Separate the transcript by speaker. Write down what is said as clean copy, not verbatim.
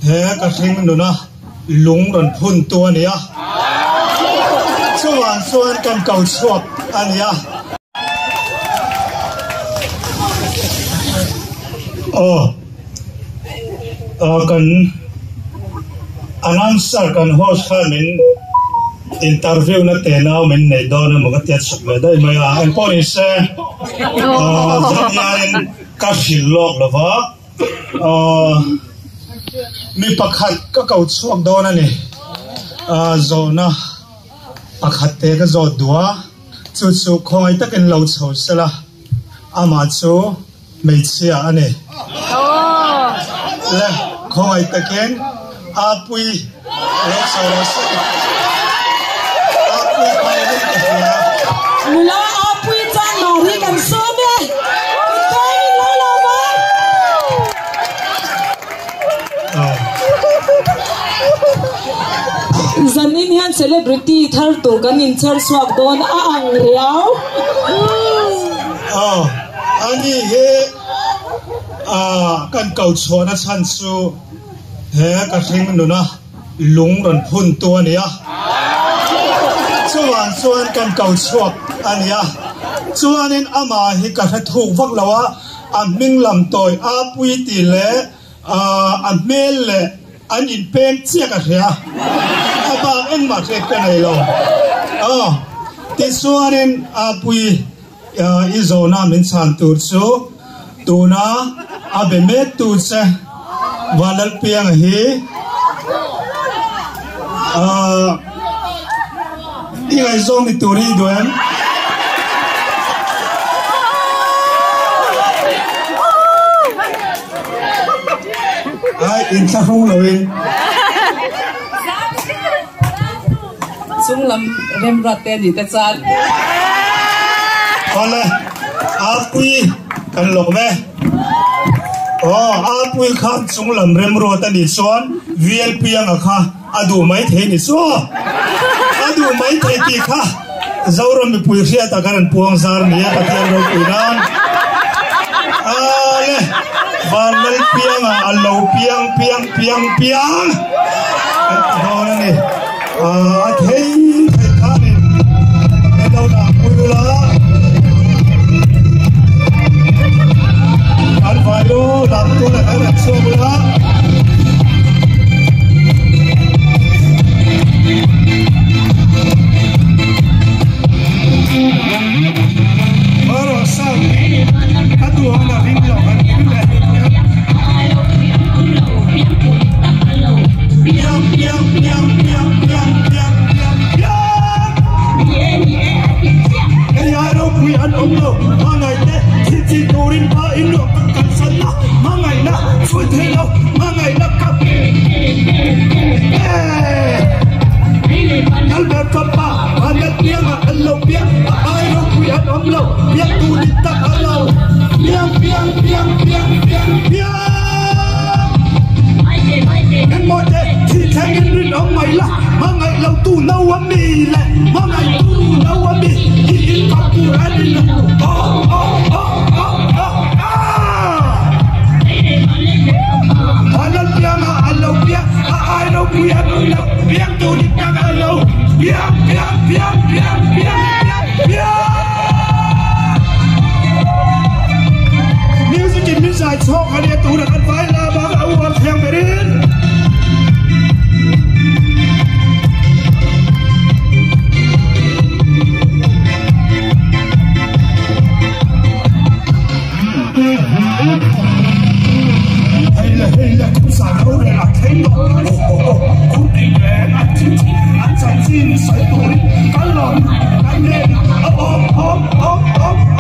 Speaker 1: He ka hring nuna lung rawn phun tu a ni a, chuvang chuan kan ko chhuak a ni a. Aw, kan announcer kan host khan min interview na tenau min nei dawn emaw ka tia chhuk ve daih mai a, engpawh ni se, zan hianin ka hrilh lawk lo va. Mi pakhat ka ko chhuak dawn a ni. Zawhna pakhat te ka zawt duh a, chu chu khawngaih takin lo chho sela, amah chu hmeichhia a ni. Le, khawngaih takin Apui lo chho lo se. Apui phai vek ka hria.
Speaker 2: Nula Apui chuan mahni kan sawm e. Kutkawi min lo lawm a. Zanin hian celebrity thar tur kan inchher chhuak dawn a ang riau.
Speaker 1: Aw, ani hi kan ko chhuahna chhan chu He ka hring nuna lung rawn phun tu a ni a, chuvang chuan kan ko chhuak a ni a, chuanin amah hi ka hre thuk vak lo a, a hming lam tawi a pui tih leh a hmel leh an inpeng chiah ka hria, a bak engmah hriat ka nei lo. Aw, tichuanin a pui. I zawhna min chhan tur chu tuna a be mek tu che Vanlalpianga hi i ngaihzawng ni tur hi i duh em? Ai inthlahrung loin.
Speaker 2: Chunglam remruat te ni te chuan.
Speaker 1: Awle, Apui kan lawm e. Aw, Apui kha chunglam remruat a nih chuan VLP anga kha a duh mai thei ni chu. A duh mai thei tih kha Zoram mipui hriatah kan rawn puang zar ni a, Pathian ropui nan. Awle, Vanlalpianga a lo piang piang piang piang kan ti dawn a ni. A thei thei khanin min lo dah pui ula, kan vai lo lam tuna kan rawn chhuak ula. Hmaraw sang a duhawm a ring lo kan ti leh. Piang piang piang piang piang piang piang piang Hei ai ropui an awm lo hmangaihte thil chi turin pa in nuam tak kan san a hmangaihna chhui thei lo hmangaihna ka pe Kalber fapa vanlal pianga an lo piang a ai ropui an awm lo piang tu ni tak a lo piang piang piang piang piang piang. Engmaw te thil thleng in rinawm mai la, hmangaih lo tu no a mi le hmangaih tu no a mi hi in kap tur a ni lo. Aw aw aw aw aw aw. Vanlal piang a a lo piang a ai ropui a nui lo piang tu dik tak a lo piang piang piang piang piang piang piang. Music in min zai chhawk a nia tuna kan vai la bang a uar thiang berin. Hei le hei le kum sa lo le a thleng tawh oh oh oh khum tih reng an thil an chanchin sawi turin kan lawm kan nen a awm awm awm awm.